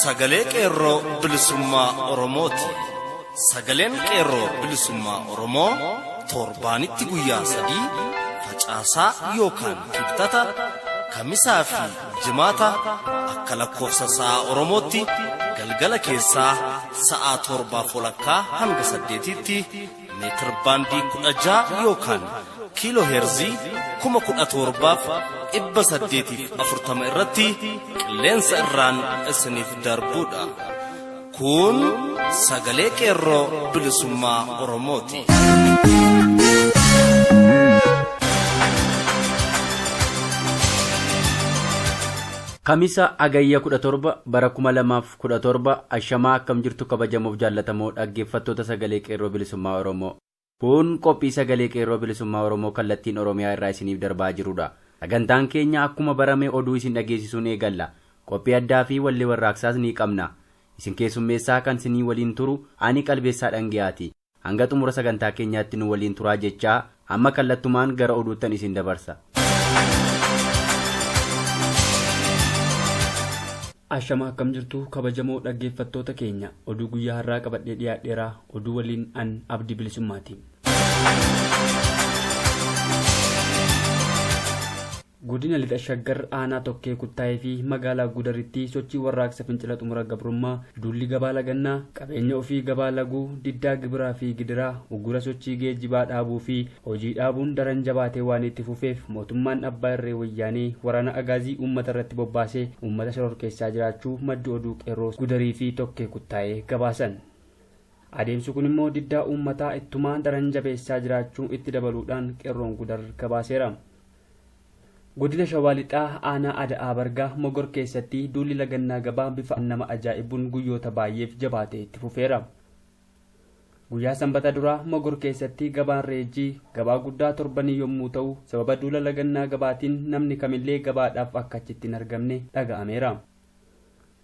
sagalee Qeerroo Bilisummaa Oromooti. Sagaleen Qeerroo Bilisummaa Oromoo torbaanitti guyyaa 3, facaasaa yookaan kibxata, kamisaa fi jimaata akka lakkoofsa sa'a Oromootti galgala keessaa sa'a 7:30 hanga 8tti meetir baandii 16 yookaan kiiloo heerzii 17,840 irratti qilleensa irraan isiniif darbuudha. Kun sagalee Qeerroo Bilisummaa Oromooti. Kamisa Agayya 17 bara 2017. Ashamaa, akkam jirtu kabajamuuf jaallatamoo dhaggeeffattoota sagalee Qeerroo Bilisummaa Oromoo? Kun qophii sagalee Qeerroo Bilisummaa Oromoo kallattiin Oromiyaa irraa isiniif darbaa jirudha. Sagantaan keenya akkuma barame oduu isin dhageessisuun eegalla. Qophii addaa fi wallee warraaqsaas ni qabna. Isin keessummeessaa kan isinii waliin turu ani Qalbeessaa Dhangiyaati. Hanga xumura sagantaa keenyaatti nu waliin turaa jechaa, amma kallattumaan gara oduuttan isin dabarsa. Ashama, akkam jirtu kabajamoo dhaggeeffattoota keenya? Oduu guyyaa har'aa qabadhee dhiyaadheera. Oduu waliin an Abdii Bilisummaati. Godina Lixa Shaggar aanaa Tokkee Kuttaayee fi magaalaa Gudaritti sochii warraaqsa fincila xumura gabrummaa, duulli gabaa lagannaa, qabeenya ofii gabaa laguu, diddaa gibiraa fi gidiraa, uggura sochii geejjibaa dhaabuu fi hojii dhaabuun daran jabaatee waan itti fufeef, mootummaan abbaa irree Wayyaanee waraana agaazii uummata irratti bobbaasee uummata shororkeessaa jiraachuu maddi oduu Qeerroo Gudarii fi Tokkee Kuttaayee gabaasan. Adeemsi kun immoo diddaa uummataa ittumaa daran jabeessaa jiraachuu itti dabaluudhaan Qeerroon Gudar gabaaseera. Godina Shawaa Lixaa aanaa Ada'aa Bargaa Mogor keessatti duulli lagannaa gabaa bifa nama ajaa'ibuun guyyoota baay'eef jabaatee itti fufeera. Guyyaa Sanbata duraa Mogor keessatti gabaan Reejjii gabaa guddaa torbanii yommuu ta'u, sababa duula lagannaa gabaatiin namni kamillee gabaadhaaf akka achitti hin argamne dhaga'ameera.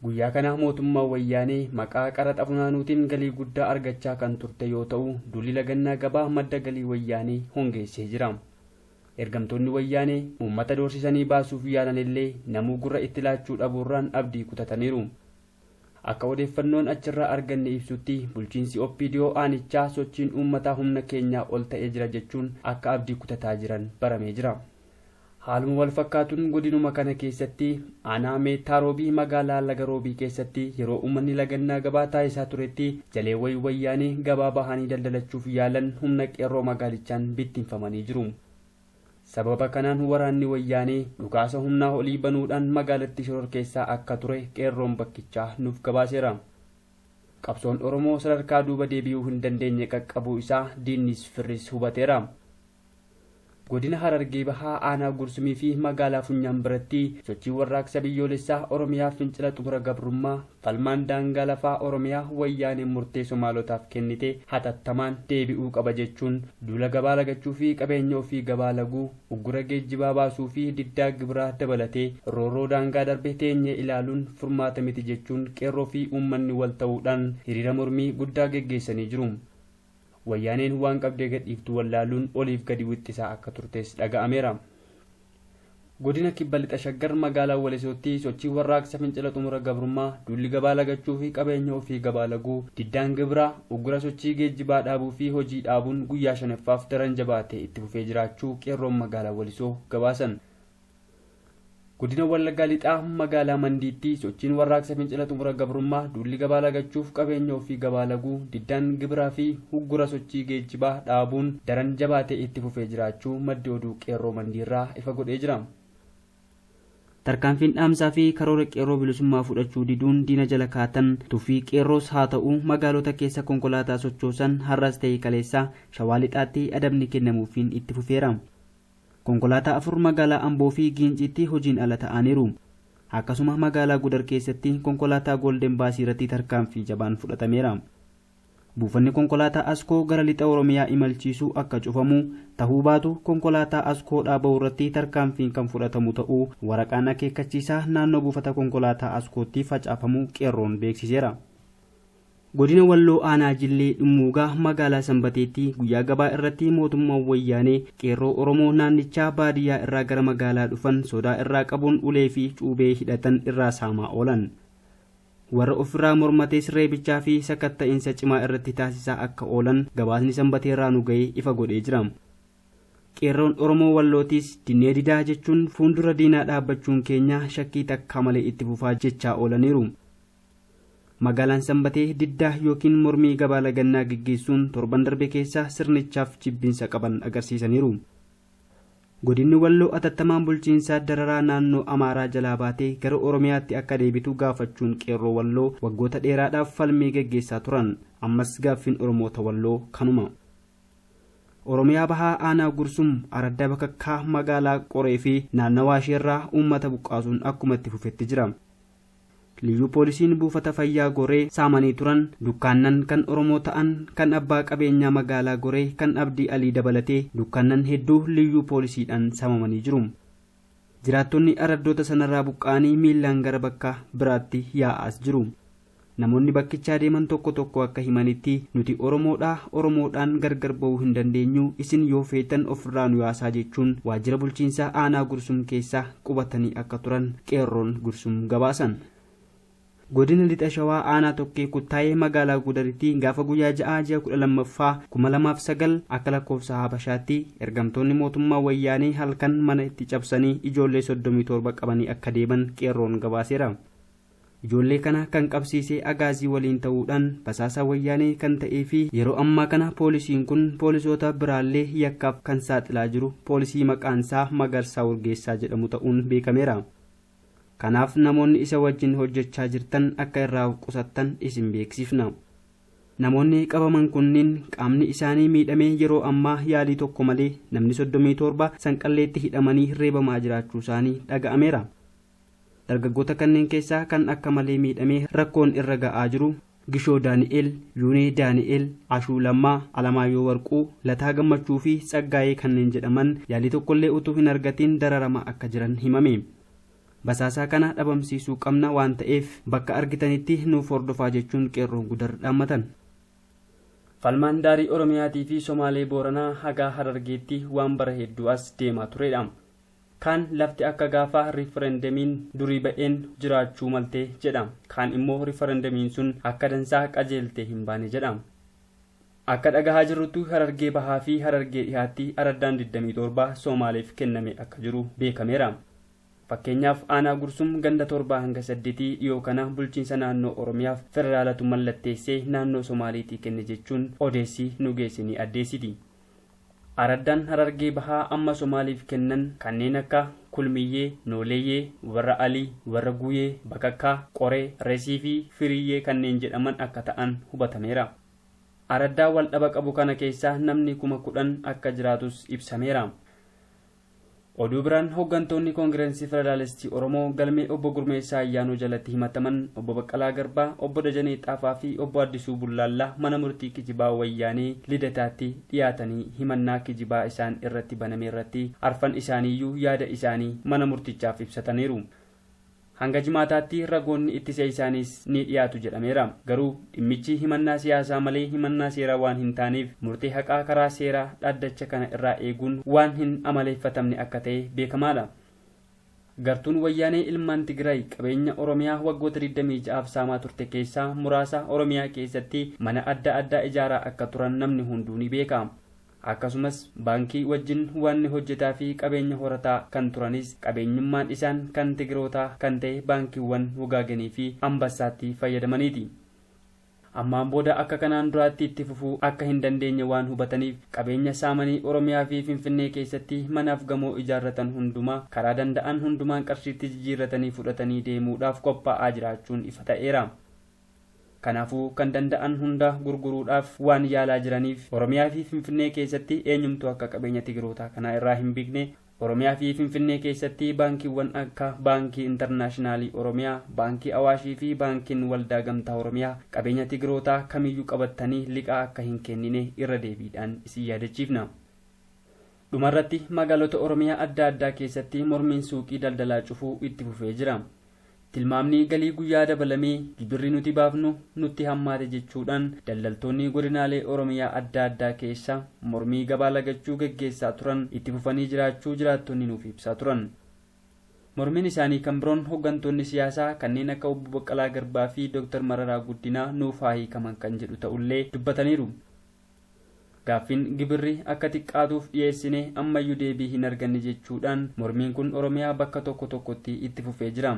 Guyyaa kana mootummaa Wayyaanee maqaa qaraxa funaanuutiin galii guddaa argachaa kan turte yoo ta'u, duulli lagannaa gabaa madda galii Wayyaanee hongeessee jira. Ergamtoonni Wayyaanee uummata doorsisanii baasuuf yaalan illee namuu gurra itti laachuu dhabuurraan abdii kutataniiru. Akka odeeffannoon achirraa arganne ibsutti, bulchiinsi OPDO aanichaa sochiin uummataa humna keenyaa ol ta'ee jira jechuun akka abdii kutataa jiran baramee jira. Haaluma wal fakkaatuun godinuma kana keessatti aanaa Meettaa Roobii magaalaa Laga Roobii keessatti yeroo uummanni lagannaa gabaa taasisaa turetti, jaleewwan Wayyaanee gabaa bahanii daldalachuuf yaalan humna Qeerroo magaalichaan bittinfamanii jiru. Sababa kanaan waraanni Wayyaanee dhukaasa humnaa olii banuudhaan magaalatti shororkeessaa akka ture Qeerroon bakkichaa nuuf gabaaseera. Qabsoon Oromoo sadarkaa duuba deebi'uu hin dandeenye qaqqabuu isaa diinnis firris hubateera. Godina Harargee Bahaa aanaa Gursumii fi magaalaa Funyaan biratti sochii warraaqsa biyyoolessaa Oromiyaa fincila xumura gabrummaa, falmaan daangaa lafaa Oromiyaa Wayyaaneen murtee Somaalotaaf kennite hatattamaan deebi'uu qaba jechuun duula gabaa lagachuu fi qabeenya ofii gabaa laguu, uggura geejjibaa baasuu fi diddaa gibiraa dabalatee roorroo daangaa darbe teenyee ilaaluun furmaata miti jechuun Qeerroo fi uummanni wal ta'uudhaan hiriira mormii guddaa geggeessanii jiru. Wayyaaneen waan qabdee gadhiiftu wallaaluun oliif gadi wixxisaa akka turtes dhaga'ameera. Godina Kibba Lixa Shaggar magaalaa Walisootti sochii warraaqsa fincila xumura gabrummaa, duulli gabaa lagachuu fi qabeenya ofii gabaa laguu, diddaan gibiraa, uggura sochii geejjibaa dhaabuu fi hojii dhaabuun guyyaa shanaffaaf daran jabaatee itti fufee jiraachuu Qeerroon magaalaa Walisoo gabaasan. Godina Wallaggaa Lixaa magaalaa Mandiitti sochiin warraaqsa fincila xumura gabrummaa, duulli gabaa lagachuuf qabeenya ofii gabaa laguu, diddaan gibiraa fi uggura sochii geejjibaa dhaabuun daran jabaatee itti fufee jiraachuu maddi oduu Qeerroo Mandiirraa ifa godhee jira. Tarkaanfiin dhaamsaa fi karoora Qeerroo Bilisummaa fudhachuu diduun diina jala kaatan, tuffii Qeerroos haa ta'u magaalota keessa konkolaataa sochoosan, har'as ta'e kaleessaa Shawaa Lixaatti adabni kennamuufiin itti fufeera. Konkolaataa 4 magaalaa Amboo fi Giinciitti hojiin ala ta'aniiru. Akkasuma magaalaa Gudar keessatti konkolaataa Golden Baasii irratti tarkaanfii jabaan fudhatameera. Buufanni konkolaataa Askoo gara lixa Oromiyaa imalchiisu akka cufamu, tahuu baatu konkolaataa Askoo dhaaba'u irratti tarkaanfiin kan fudhatamu ta'uu waraqaan akeekkachiisaa naannoo buufata konkolaataa Askootti facaafamu Qeerroon beeksiseera. Godina Walloo aanaa Jillee Dhummuugaa magaalaa Sanbateetti guyyaa gabaa irratti mootummaan Wayyaanee Qeerroo Oromoo naannichaa baadiyyaa irraa gara magaalaa dhufan sodaa irraa qabuun ulee fi cuubee hidhatan irraa saamaa oolan. Warra ofirraa mormatees reebichaa fi sakatta'iinsa cimaa irratti taasisaa akka oolan gabaasni Sanbateerraa nu ga'ee ifa godhee jira. Qeerroon Oromoo Wallootis dinnee didaa jechuun fuuldura diinaa dhaabbachuun keenya shakkii takka malee itti fufaa jechaa oolaniiru. Magaalaan Sanbatee diddaa yookiin mormii gabaa lagannaa geggeessuun torban darbe keessa sirnichaaf jibbiinsa qaban agarsiisaniiru. Godinni Walloo atattamaan bulchiinsaa dararaa naannoo Amaaraa jalaa baatee gara Oromiyaatti akka deebitu gaafachuun qeerroo Walloo waggoota dheeraadhaaf falmii geggeessaa turan. Ammas gaaffiin Oromoota Walloo kanuma. Oromiyaa Bahaa Aanaa Gursum Araddaa Bakakkaa magaalaa Qoree fi naannawaa isheerraa uummata buqqaasuun akkuma itti fufetti jira. Liyyuu poolisiin buufata fayyaa Goree saamanii turan dukkaannan kan Oromoo ta'an kan abbaa qabeenyaa magaalaa Goree kan Abdii Alii dabalatee dukkaannan hedduu liyyuu poolisiidhaan saamamanii jiru. Jiraattonni araddoota sanarraa buqqa'anii miillaan gara bakka biraatti yaa'aas jiru. Namoonni bakkichaa deeman tokko tokko akka himanitti nuti Oromoodhaa Oromoodhaan gargar ba'uu hin dandeenyu, isin yoo feetan ofirraa nu yaasaa jechuun waajjira bulchiinsaa aanaa Gursum keessaa qubatanii akka turan qeerroon Gursum gabaasan. Godina Lixa Shawaa aanaa Tokkee Kuttaayee magaalaa Gudaritti gaafa guyyaa 6 ji'a 12ffaa 2009 akka lakkoofsa Habashaatti ergamtoonni mootummaa wayyaanee halkan mana itti cabsanii ijoollee 37 qabanii akka deeman qeerroon gabaaseera. Ijoollee kana kan qabsiisee agaazii waliin ta'uudhaan basaasaa wayyaanee kan ta'ee fi yeroo ammaa kana poolisiin kun poolisoota biraallee yakkaaf kan saaxilaa jiru poolisii maqaansaa Magarsaa Urgeessaa jedhamu ta'uun beekameera. Kanaaf namoonni isa wajjin hojjechaa jirtan akka irraa qusattan isin beeksifna. Namoonni qabaman kunniin qaamni isaanii miidhamee yeroo ammaa yaalii tokko malee namni 37 sanqalleetti hidhamanii reebamaa jiraachuu isaanii dhaga'ameera. Dargaggoota kanneen keessaa kan akka malee miidhamee rakkoon irra ga'aa jiru Gishoo Daani'el, Yuunee Daani'el, Ashuu Lammaa, Alamaayyoo Warquu, Lataa Gammachuu fi Tsaggaayee kanneen jedhaman yaalii tokkollee utuu hin argatiin dararamaa akka jiran himame. Basaasaa kana dhabamsiisuu qabna waan ta'eef bakka argitanitti nuuf hordofaa jechuun qeerroon Gudar dhaammatan. Falmaan daarii Oromiyaatii fi Somaalee Booranaa hagaa Harargeetti waan bara hedduu as deemaa turedha. Kaan lafti akka gaafa riifarandamiin durii ba'een jiraachuu maltee jedha. Kaan immoo riifarandamiin sun akka dansaa qajeeltee hin baane jedha. Akka dhagahaa jirrutti Harargee Bahaa fi Harargee Dhihaatti araddaan 27 Somaaleef kenname akka jiru beekameera. Fakkeenyaaf aanaa Gursum ganda 7 hanga 8 dhiyoo kana bulchiinsa naannoo Oromiyaaf federaalatu mallatteessee naannoo Somaaliitii kenne jechuun odeessi nu geessinii addeessiti. Araddaan Harargee Bahaa amma Somaaliif kennan kanneen akka Kulmiyyee, Nooleyyee, Warra Alii, Warra Guyyee, Bakakkaa, Qoree, Reesii fi Firiyyee kanneen jedhaman akka ta'an hubatameera. Araddaa wal dhaba qabu kana keessaa namni 10,000 akka jiraatus ibsameera. Oduu biraan hooggantoonni Koongirensii Federaalistii Oromoo galmee obbo Gurmeessaa Ayyaanoo jalatti himataman obbo Baqqalaa Garbaa, obbo Dajanee Xaafaa fi obbo Addisuu Bullaallaa mana murtii kijibaa wayyaanee Lidataatti dhiyaatanii himannaa kijibaa isaan irratti baname irratti arfan isaaniiyyuu yaada isaanii mana murtichaaf ibsataniiru. Hanga jimaataatti ragoonni ittisa isaaniis ni dhiyaatu jedhameera. Garuu dhimmichi himannaa siyaasaa malee himannaa seeraa waan hin taaneef murtee haqaa karaa seeraa dhaddacha kana irraa eeguun waan hin amaleeffatamne akka ta'e beekamaadha. Gartuun wayyaanee ilmaan Tigraay qabeenya Oromiyaa waggoota 26 saamaa turte keessaa muraasa Oromiyaa keessatti mana adda addaa ijaaraa akka turan namni hunduu ni beeka. Akkasumas baankii wajjin waan hojjetaa fi qabeenya horataa kan turanis qabeenyummaan isaan kan Tigrootaa kan ta'e baankiiwwan Wagaagenii fi Ambassaatti fayyadamaniiti. Ammaan booda akka kanaan duraatti itti fufuu akka hin dandeenye waan hubataniif qabeenya saamanii Oromiyaa fi Finfinnee keessatti manaaf gamoo ijaarratan hundumaa karaa danda'an hundumaan qarshiitti jijjiirratanii fudhatanii deemuudhaaf qophaa'aa jiraachuun ifa ta'eera. Kanaafuu kan danda'an hunda gurguruudhaaf waan yaalaa jiraniif Oromiyaa fi Finfinnee keessatti eenyumtuu akka qabeenya Tigrootaa kanaa irraa hin beekne Oromiyaa fi Finfinnee keessatti baankiiwwan akka Baankii Intarnaashinaalii Oromiyaa, Baankii Awaashii fi Baankiin Waldaa Gamtaa Oromiyaa qabeenya Tigrootaa kamiyyuu qabatanii liqaa akka hin kennine irra deebiidhaan isin yaadachiifna. Dhumarratti magaalota Oromiyaa adda addaa keessatti mormiin suuqii daldalaa cufuu itti fufee jira. Tilmaamni galii guyyaa dabalamee gibirri nuti baafnu nutti hammaate jechuudhaan daldaltoonni godinaalee Oromiyaa adda addaa keessa mormii gabaa lagachuu geggeessaa turan itti fufanii jiraachuu jiraattonni nuuf ibsaa turan. Mormiin isaanii kan biroon hooggantoonni siyaasaa kanneen akka Obbo Baqqalaa Garbaa fi Dr. Mararaa Guddinaa nuuf haa hiikaman kan jedhu ta'ullee dubbataniiru. Gaaffiin gibirri akka xiqqaatuuf dhiyeessine ammayyuu deebii hin arganne jechuudhaan mormiin kun Oromiyaa bakka tokko tokkotti itti fufee jira.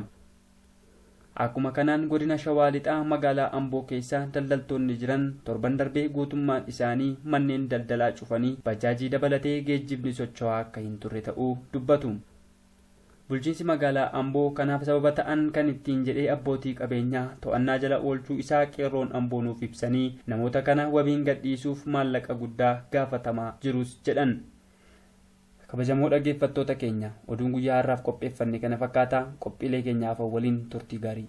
Akkuma kanaan godina Shawaa Lixaa magaalaa Amboo keessa daldaltoonni jiran torban darbee guutummaan isaanii manneen daldalaa cufanii bajaajii dabalatee geejjibni socho'aa akka hin turre ta'uu dubbatu. Bulchiinsi magaalaa Amboo kanaaf sababa ta'an kan ittiin jedhee abbootii qabeenyaa to'annaa jala oolchuu isaa qeerroon Amboo nuuf ibsanii namoota kana wabiin gadhiisuuf maallaqa guddaa gaafatamaa jirus jedhan. Kabajamoo dhaggeeffattoota keenya, oduun guyyaa har'aaf qopheeffanne kana fakkaata. Qophiilee keenyaaf waliin turtii gaarii.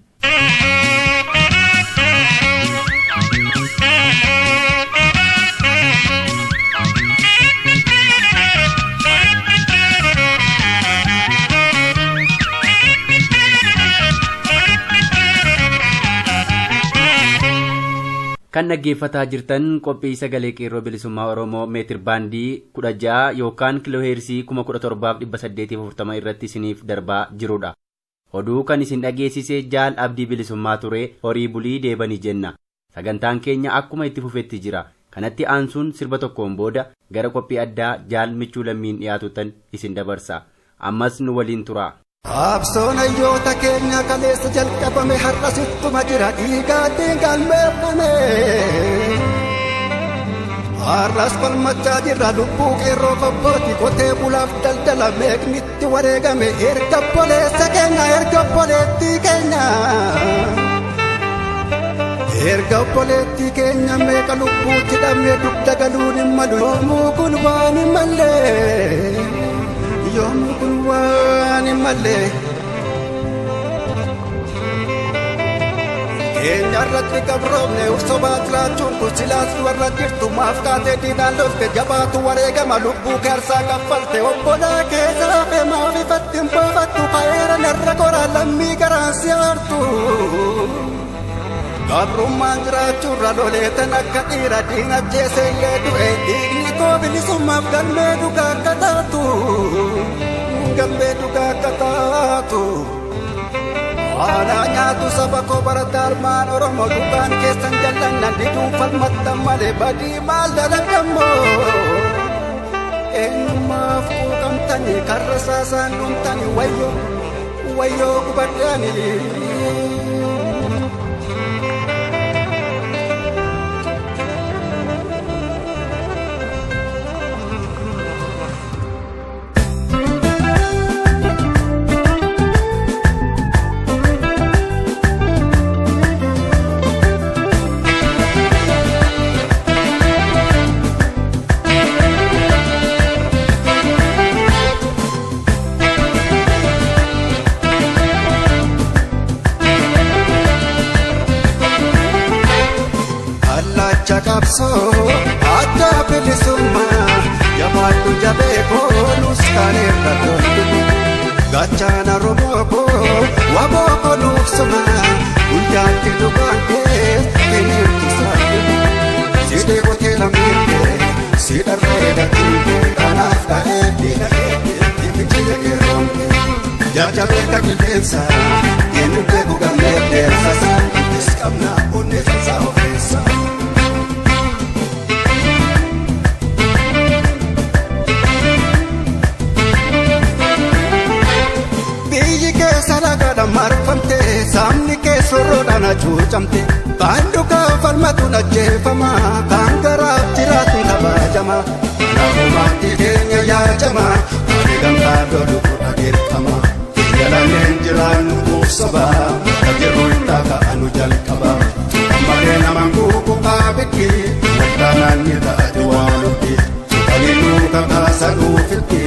Kan dhaggeeffataa jirtan qophii sagalee qeerroo bilisummaa Oromoo meetir baandii 16 yookaan kiilooheersii 17,840 irratti isiniif darbaa jirudha. Oduu kan isin dhageessise Jaal Abdii Bilisummaa ture. Horii bulii deebanii jenna. Sagantaan keenya akkuma itti fufetti jira. Kanatti aansuun sirba tokkoon booda gara qophii addaa Jaal Michuu Lammiin dhiyaatutan isin dabarsa. Ammas nu waliin tura. Qabsoon hayyoota keenya kaleessa jalqabame har'a sittuma jira dhiigaatiin galmeeffame. Har'as falmachaa jirra lubbuu qeerroo fabbooti qotee bulaaf daldala meeqnitti wareegame erga obboleessa keenya erga obboleettii keenya. Erga obboleettii keenya meeqa lubbuutti dhabne dugda galuun hin malu yoomuu kun waan hin malle. Yoomuu kun waan hin malle. Keenya irratti qabroomne sobaa jiraachuun kun silaas warra jirtu maaf kaatee diinaan lofte jabaatu wareegama lubbuu keersaa kaffalte obbolaa keessa hafe maaf ifatti hin baafattu ka'eera narra koraa lammii garaan si aartu. Gabrummaan jiraachuurra loleetan akka dhiira diina ajjeese illee du'e dhiigni koo bilisummaaf galmee dhugaa akka taatu galmee dhugaa akka taatu. Haadha nyaatu saba koo barataa armaan Oromoo dhugaan keessan jallannan diduun falmattan malee badii maal dalagammoo. Eenyummaaf quuqamtanii karra saasaan dhumtanii wayyoo wayyoo gubadhaanii. Qabsoo adda bilisummaa jabaadhu jabee koolus kan irra toltu gaachana Oromoo koo waboo konuufsuma guyyaatti dhugaan kee kennirtu saatu sidee qotee lammiinkee si dharree dhattiinkee kanaaf ta'ee diina keetti fincile qeerroomte jajjabee ka qilleensa eenyu beeku galmee deemsa ittis qabna onnee salsaa ofeessa. Marfamte saamni kee sorroodhaan hacuucamte kaan dhugaa falmatuun ajjeefama kaan garaaf jiraatuun kabajama kanaaf keenya yaajama ani gamtaa lolu kudha dirqama jalaneen jiraannu kuufsaba akka jirru hin taaka'anu jalqaba ammalee naman kuuku qaabikki waltaanaan ni ta'a duwaanutti kaninuu kakaasa dhuufitti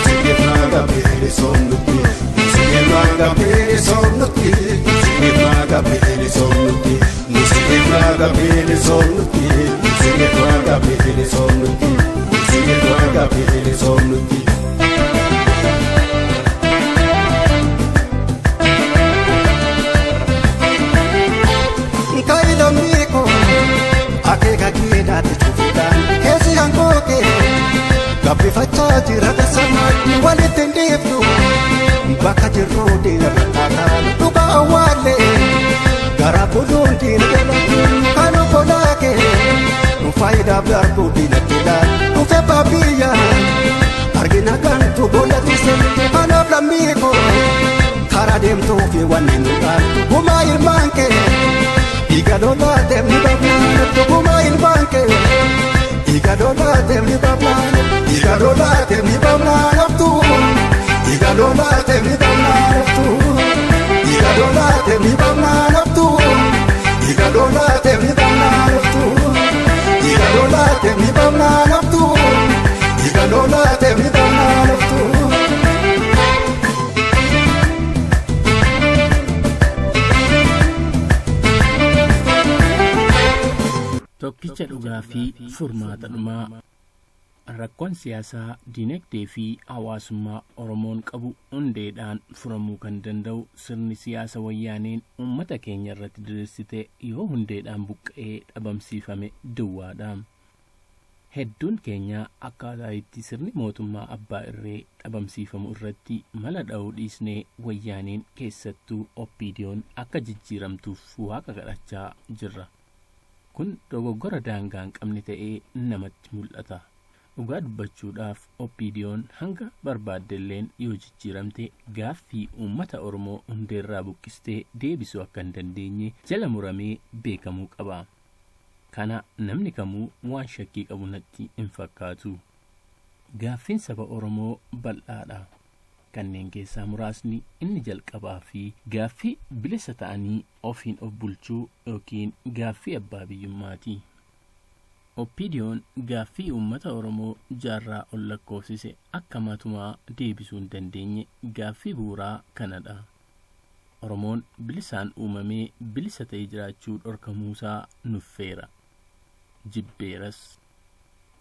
sigeefnaa gabeeri soomnutti. Musliima gabeeri soomnutti, musliima gabeeri soomnutti, musliima gabeeri soomnutti, musliima gabeeri soomnutti, musliima gabeeri soomnutti. Nkaayilamiiko akeeka keedhaatti cufuudhaan keessi hanqooqee gabbifachaa jira gasamaatti walitti hin dhiiftu. Bakka jirru diina rakkaataan dhugaa awwaallee gara buluun diina jala kan obbolaa kee nu faayidaaf darbuu diina jala dhufe baabiyya argina gantu boolla tise kanaaf lammii koo karaa deemtuu fi wanni nu dhaaltu gumaa ilmaan kee dhiiga lolaateef ni baafnaan gumaa ilmaan kee dhiiga lolaateef ni baafnaan dhiiga lolaateef ni baafnaan haftuu dhiiga lolaateef ni baafnaan haftuu dhiiga lolaateef ni baafnaan haftuu dhiiga lolaateef ni baafnaan haftuu dhiiga lolaateef ni baafnaan haftuu dhiiga lolaateef ni baafnaan haftuu. Tokkicha dhugaa fi furmaata dhumaa. Rakkoon siyaasaa, dinagdee fi hawaasummaa Oromoon qabu hundeedhaan furamuu kan danda'u sirni siyaasa wayyaaneen uummata keenya irratti diriirsite yoo hundeedhaan buqqa'ee dhabamsiifame duwwaadha. Hedduun keenya akkaataa itti sirni mootummaa abbaa irree dhabamsiifamu irratti mala dha'uu dhiisnee wayyaaneen keessattuu OPDO'n akka jijjiiramtuuf waaqa kadhachaa jirra. Kun dogoggora daangaa hin qabne ta'ee namatti mul'ata. Dhugaa dubbachuudhaaf OPDO'n hanga barbaaddelleen yoo jijjiiramte gaaffii uummata Oromoo hundeerraa buqqistee deebisuu akka hin dandeenye jala muramee beekamuu qaba. Kana namni kamuu waan shakkii qabu natti hin fakkaatu. Gaaffiin saba Oromoo bal'aadha. Kanneen keessaa muraasni inni jalqabaa fi gaaffii bilisa ta'anii ofiin of bulchuu yookiin gaaffii abbaa biyyummaati. OPDO'n gaaffii uummata Oromoo jaarraa ol lakkoofsise akka matumaa deebisuu hin dandeenye gaaffii bu'uuraa kanadha. Oromoon bilisaan uumamee bilisa ta'ee jiraachuu dhorkamuusaa nuffeera. Jibbeeras.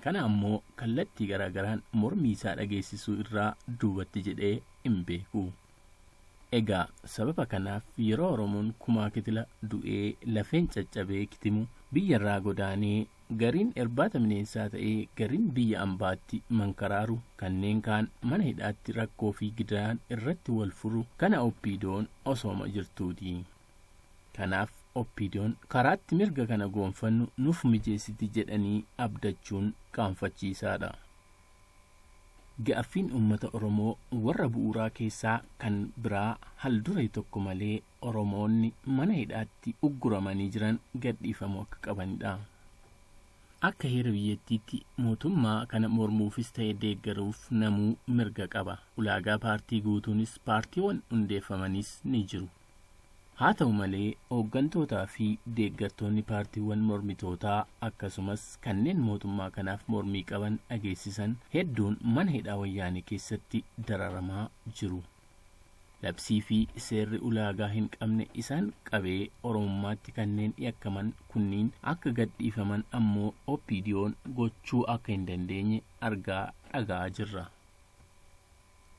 Kana ammoo kallattii garaagaraan mormii isaa dhageessisuu irraa duubatti jedhee hin beeku. Egaa sababa kanaaf yeroo Oromoon kumaa kitila du'ee lafeen caccabee kitimu biyyarraa godaanee gariin irbaata bineensaa ta'ee gariin biyya ambaatti mankaraaru kanneen kaan mana hidhaatti rakkoo fi gidiraan irratti wal furu kana OPDO'n osooma jirtuuti. Kanaaf OPDO'n karaatti mirga kana goonfannu nuuf mijeessiti jedhanii abdachuun qaanfachiisaadha. Gaaffiin uummata Oromoo warra bu'uuraa keessaa kan biraa halduree tokko malee Oromoonni mana hidhaatti ugguramanii jiran gadhiifamuu akka qabanidha. Akka heera biyyattiitti mootummaa kana mormuufis ta'e deeggaruuf namuu mirga qaba. Ulaagaa paartii guutuunis paartiiwwan hundeeffamanis ni jiru. Haa ta'u malee hooggantootaa fi deeggartoonni paartiiwwan mormitootaa akkasumas kanneen mootummaa kanaaf mormii qaban dhageessisan hedduun mana hidhaa wayyaanee keessatti dararamaa jiru. Labsii fi seerri ulaagaa hin qabne isaan qabee Oromummaatti kanneen yakkaman kunniin akka gadhiifaman ammoo OPDO'n gochuu akka hin dandeenye argaa dhagaa jirra.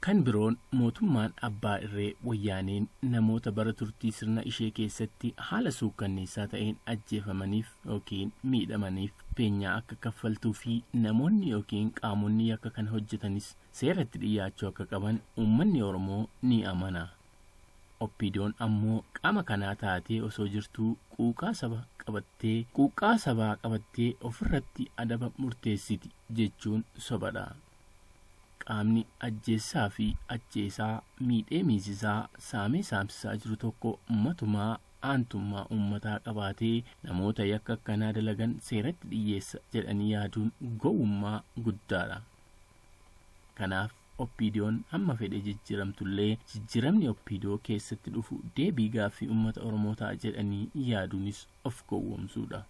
Kan biroon mootummaan abbaa irree wayyaaneen namoota bara turtii sirna ishee keessatti haala suukkanneessaa ta'een ajjeefamaniif yookiin miidhamaniif beenyaa akka kaffaltuu fi namoonni yookiin qaamonni yakka kana hojjetanis seeratti dhiyaachuu akka qaban uummanni Oromoo ni amana. OPDO'n ammoo qaama kanaa taatee osoo jirtuu quuqqaa sabaa qabattee ofirratti adaba murteessiti jechuun sobadha. Qaamni ajjeessaa fi ajjeesaa miidhee miisisaa saamee saamsisaa jiru tokko matumaa aantummaa uummataa qabaatee namoota yakka akkanaa dalagan seeratti dhiyyeessa jedhanii yaaduun gowwummaa guddaadha. Kanaaf OPDO'n hamma fedhe jijjiiramtullee jijjiiramni OPDO keessatti dhufu deebii gaaffii uummata Oromoo ta'a jedhanii yaaduunis of gowwoomsuudha.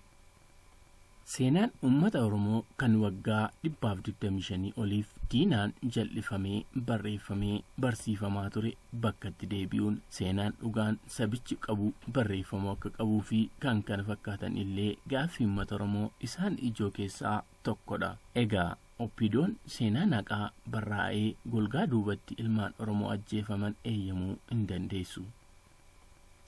Seenaan uummata Oromoo kan waggaa 125 oliif diinaan jal'ifamee barreeffamee barsiifamaa ture bakkatti deebi'uun seenaan dhugaan sabichi qabu barreeffamuu akka qabuu fi kan kana fakkaatan illee gaaffii uummata Oromoo isaan ijoo keessaa tokkodha. Egaa OPDO'n seenaa haqaa barraa'ee golgaa duubatti ilmaan Oromoo ajjeefaman eeyyamuu hin dandeessu.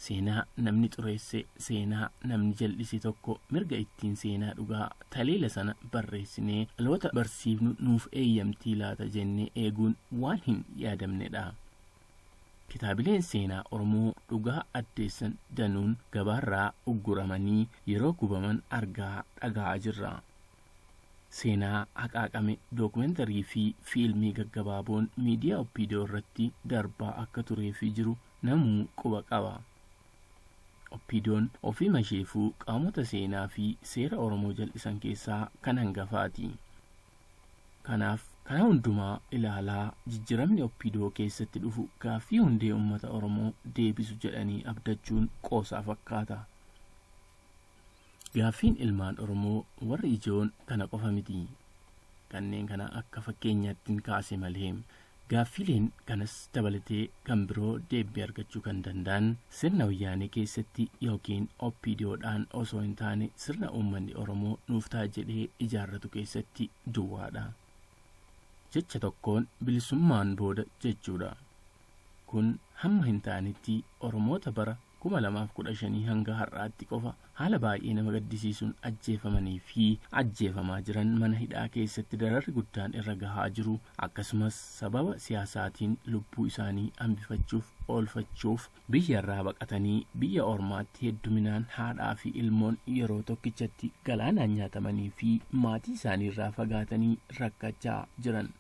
Seenaa namni xureesse, seenaa namni jal'ise tokko mirga ittiin seenaa dhugaa taleela sana barreessinee dhaloota barsiifnu nuuf eeyyamtii laata jennee eeguun waan hin yaadamnedha. Kitaabileen seenaa Oromoo dhugaa addeessan danuun gabaarraa ugguramanii yeroo gubaman argaa dhaga'aa jirra. Seenaa haqaaqame dookumentarii fi fiilmii gaggabaaboon miidiyaa OPDO irratti darbaa akka turee fi jiru namuu quba qaba. OPDO'n ofiima isheefuu qaamota seenaa fi seera Oromoo jal'isan keessaa kan hangafaati. Kanaaf kana hundumaa ilaalaa jijjiiramni OPDO keessatti dhufu gaaffii hundee uummata Oromoo deebisu jedhanii abdachuun qoosaa fakkaata. Gaaffiin ilmaan Oromoo warri ijoon kana qofa miti. Kanneen kana akka fakkeenyaatti kaase malee gaaffileen kanas dabalatee kan biroo deebii argachuu kan danda'an sirna wayyaanee keessatti yookiin OPDOdhaan osoo hin taane sirna uummanni Oromoo nuuf ta'a jedhee ijaarratu keessatti duwwaadha. Jecha tokkoon bilisummaan booda jechuudha. Kun hamma hin taanetti Oromoota bara 2015 hanga har'aatti qofa haala baay'ee nama gaddisiisuun ajjeefamanii fi ajjeefamaa jiran mana hidhaa keessatti dararri guddaan irra gahaa jiru, akkasumas sababa siyaasaatiin lubbuu isaanii hambifachuuf oolfachuuf biyya irraa baqatanii biyya ormaatti hedduminaan haadhaa fi ilmoon yeroo tokkichatti galaanaan nyaatamanii fi maatii isaanii irraa fagaatanii rakkachaa jiran.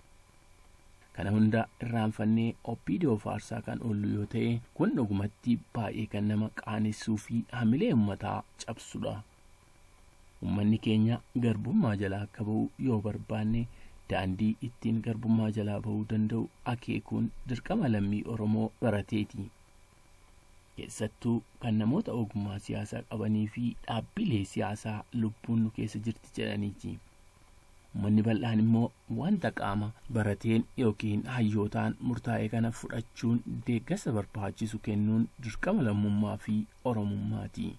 Kana hunda irraanfannee OPDO faarsaa kan oollu yoo ta'e, kun dhugumatti baay'ee kan nama qaanessuu fi hamilee uummataa cabsudha. Uummanni keenya garbummaa jalaa akka ba'u yoo barbaanne daandii ittiin garbummaa jalaa ba'uu danda'u akeekuun dirqama lammii Oromoo barateeti. Keessattuu kan namoota ogummaa siyaasaa qabanii fi dhaabbilee siyaasaa lubbuun nu keessa jirti jedhaniiti. Uummanni bal'aan immoo wanta qaama barateen yookiin hayyootaan murtaa'e kana fudhachuun deeggarsa barbaachisu kennuun dirqama lammummaa fi Oromummaati.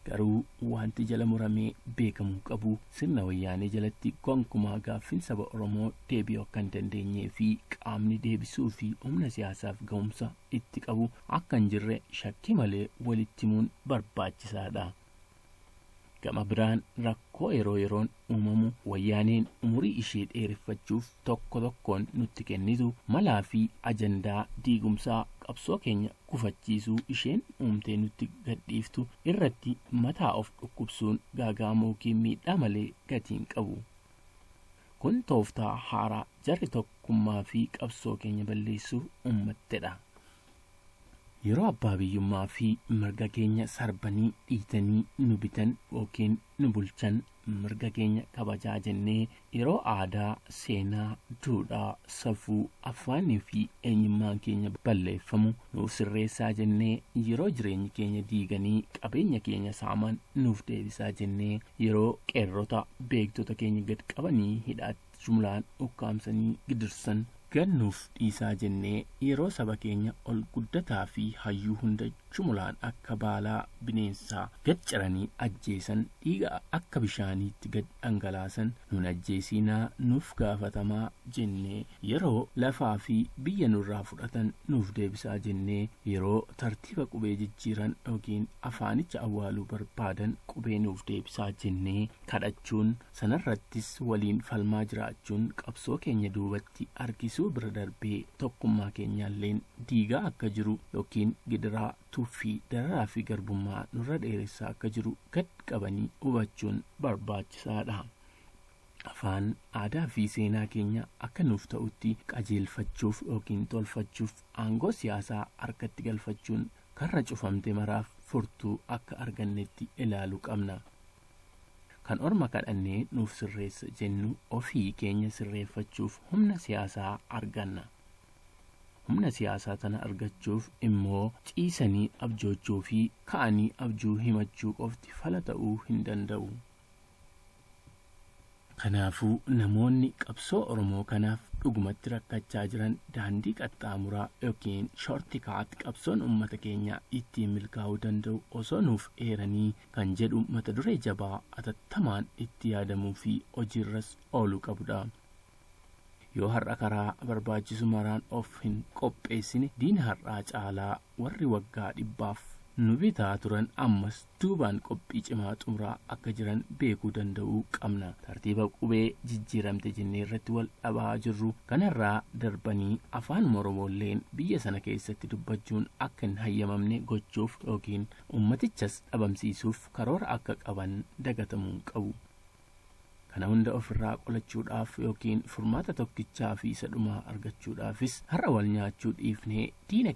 Garuu wanti jala muramee beekamuu qabu sirna wayyaanee jalatti gonkumaa gaaffiin saba Oromoo deebi'uu akka hin dandeenyee fi qaamni deebisuu fi humna siyaasaaf ga'umsa itti qabu akka hin jirre shakkii malee walitti himuun barbaachisaadha. Gama biraan rakkoo yeroo yeroon uumamu wayyaaneen umurii ishee dheereffachuuf tokko tokkoon nutti kennitu malaa fi ajandaa diigumsaa qabsoo keenya gufachiisuu isheen uumtee nutti gadhiiftu irratti mataa of dhukkubsuun gaagaamuu yookiin miidhaa malee gatiin qabu. Kun tooftaa haaraa jarri tokkummaa fi qabsoo keenya balleessuuf uummattedha. Yeroo abbaa biyyummaa fi mirga keenya sarbanii dhiitanii nu bitan yookiin nu bulchan mirga keenya kabajaa jennee yeroo aadaa, seenaa, duudhaa, safuu, afaanii fi eenyummaan keenya balleeffamu nuuf sirreessaa jennee yeroo jireenyi keenya diiganii qabeenya keenya saaman nuuf deebisaa jennee yeroo qeerrota beektota keenya gad qabanii hidhaatti jumlaan ukkaamsanii gidirsan gannuuf dhiisaa jennee yeroo saba keenya ol guddataa fi hayyuu hunda jumlaan akka baalaa bineensaa gad ciranii ajjeesan dhiiga akka bishaaniitti gad dhangalaasan nun ajjeesinaa nuuf gaafatamaa jennee yeroo lafaa fi biyya nurraa fudhatan nuuf deebisaa jennee yeroo tartiiba qubee jijjiiran yookiin afaanicha awwaaluu barbaadan qubee nuuf deebisaa jennee kadhachuun sanarrattis waliin falmaa jiraachuun qabsoo keenya duubatti harkisuu bira darbee tokkummaa keenyaalleen diigaa akka jiru yookiin gidiraa tuffii dararaa fi garbummaa nurra dheeressaa akka jiru gad qabanii hubachuun barbaachisaadha. Afaan aadaa fi seenaa keenya akka nuuf ta'utti qajeelfachuuf yookiin tolfachuuf aangoo siyaasaa harkatti galfachuun karra cufamte maraaf furtuu akka argannetti ilaaluu qabna. Kan orma kadhannee nuuf sirreessa jennu ofii keenya sirreeffachuuf humna siyaasaa arganna. Humna siyaasaa tana argachuuf immoo ciisanii abjoochuu fi ka'anii abjuu himachuu qofti fala ta'uu hin danda'u. Kanaafuu namoonni qabsoo Oromoo kanaaf dhugumatti rakkachaa jiran daandii qaxxaamuraa yookiin shoortikaat qabsoon uummata keenyaa ittiin milkaa'uu danda'u osoo nuuf eeranii kan jedhu mata duree jabaa atattamaan itti yaadamuu fi hojiirras ooluu qabudha. Yoo har'a karaa barbaachisu maraan of hin qopheessine diina har'aa caalaa warri waggaa 100 nu bitaa turan ammas duubaan qophii cimaa xumuraa akka jiran beekuu danda'uu qabna. Tartiiba qubee jijjiiramte jennee irratti wal dhabaa jirru kanarraa darbanii afaan Oromoolleen biyya sana keessatti dubbachuun akka hin hayyamamne gochuuf yookiin ummatichas dhabamsiisuuf karoora akka qaban dagatamuu hin qabu. Kana hunda ofirraa qolachuudhaaf yookiin furmaata tokkichaa fi isa dhumaa argachuudhaafis har'a wal nyaachuu dhiifnee diina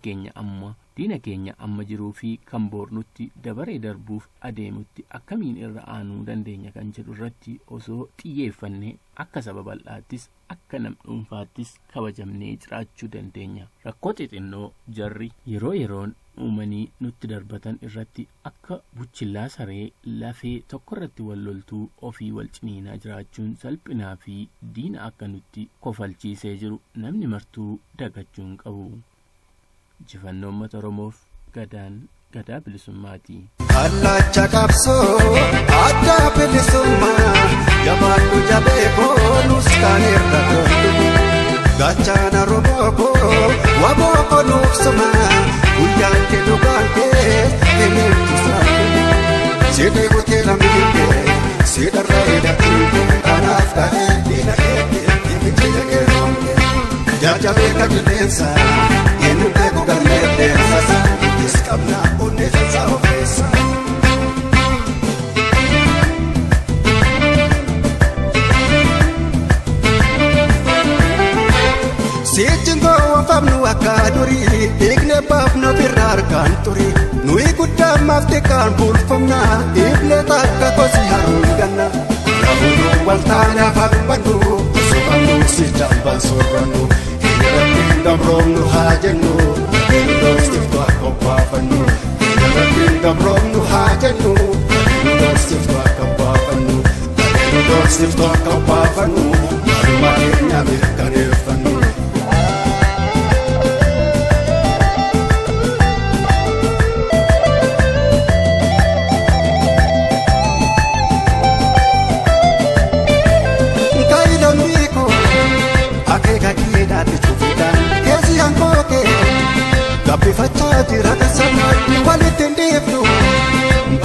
keenya amma jiruu fi kan boornutti dabaree darbuuf adeemutti akkamiin irra aanuu dandeenya kan jedhu irratti osoo xiyyeeffannee akka saba bal'aattis akka nam dhuunfaattis kabajamnee jiraachuu dandeenya. Rakkoo xixinnoo jarri yeroo yeroon uumanii nutti darbatan irratti akka buchillaa saree lafee tokko irratti wal loltuu ofii wal ciniinaa jiraachuun salphinaa fi diina akka nutti kofalchiisee jiru namni martuu dagachuu hin qabu. Injifannoo uummata Oromoof gadaan gadaa bilisummaati. Kallacha qabsoo adda bilisummaa jabaadhu jabee koonus kan irra toltu gaachana robooko wabooko nuufsuma guyyaan kee dhugaan kee himiirtu saatu sidii kutee lammiin kee sidarra hidhatiin kee kanaaf ta'ee diina kee fichee kee roongee jajjabee ka qilleensa eenyu beeku galmee deemsasa is qabna onnee sansaa ofeessa. Siichin gowwoomfamnu akka durii dhiigne baafnu birra harkaan turi nuyi guddaa ammaaf xiqqaan bulfamna dhiifne takka kosi haruun ganna rafuudhu waltaane afaan bannu osoo qabnu si jambaan soorrannu hiriirratti gabroomnu haa jennu hiriirostiftu akka obbaafannu hiriirratti gabroomnu haa jennu hiriirostiftu akka obbaafannu hiriirostiftu akka obbaafannu maalummaa keenya mirkaneeffannu. Gabbifachaa jira kasanaatti walitti hin dhiifnu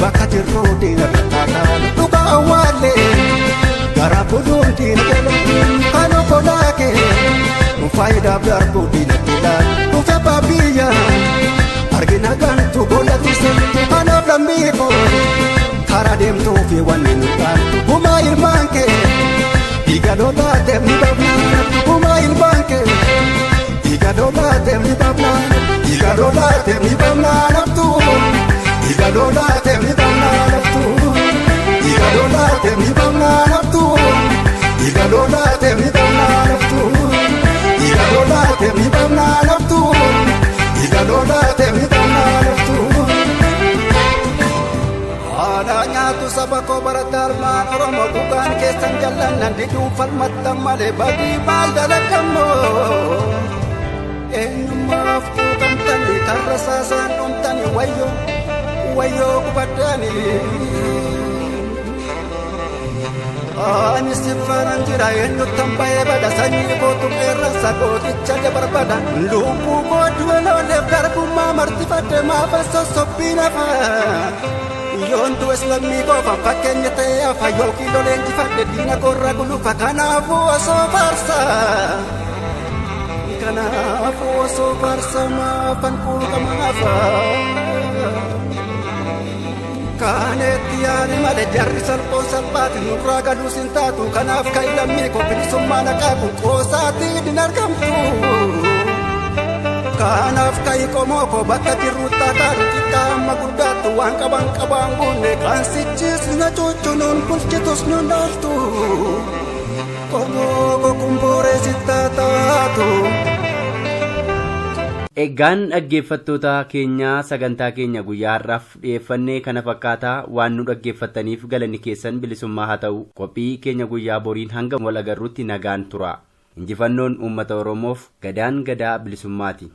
bakka jirru diina bitaataan dhugaa awwaallee gara buluun diina jala kan obbolaa kee faayidaaf darbuu diina filaan dhufe baabiyya argina gantu goolatise kanaaf lammii koo karaa deemtuu fi wanni nu taatu gumaa ilmaan kee dhiiga lolaa deemni baafna gumaa ilmaan kee dhiiga lolaa deemni baafna. Dhiiga lolaa deemni baafna naftu dhiiga lolaa deemni baafna naftu dhiiga lolaa deemni baafna naftu dhiiga lolaa deemni baafna naftu dhiiga lolaa deemni baafna naftu dhiiga lolaa deemni baafna naftu. Haadha nyaatu saba koo barataa armaan Oromoo dhugaan keessan jallannan diduun falmattan malee badii maal dalagammoo. Eenyummaaf quuqamtanii karra saasaan dhumtanii wayyoo wayyoo gubaddaanii. Ani sifaran jira eenyuttan ba'ee bada sanyii kootu qeerransa gooticha jabarbada. Lubbuu koo du'a looleef garbummaa martifadhe maafa sossobbiin hafa. Yoon du'es lammii qofa fakkeenya ta'ee hafa yookiin loleen jifadhe diina korra gulufa kanaafuu osoo faarsa. Kanaafuu osoo faarsa maafan quuqamaafa. Kaanetti yaani malee jarri salphoon salphaati nurraa galuus hin taatu kanaaf kan lammii koo bilisummaa naqaa kun qoosaatiin hin argamtu. Kanaaf ka'i qomoo koo bakka jirru taataadhu xiqqaa amma guddaattu waan qaban qabaan guunne kan sichis na cuuccunuun bulchitus nun dhaaltu. Qomoo koo kumbooree sittaa taatu. Egaan dhaggeeffattoota keenya sagantaa keenya guyyaa har'aaf dhiyeeffannee kana fakkaataa waan nu dhaggeeffattaniif galanni keessan bilisummaa haa ta'u. Qophii keenya guyyaa boriin hanga wal agarruutti nagaan tura. Injifannoon uummata Oromoof gadaan gadaa bilisummaati.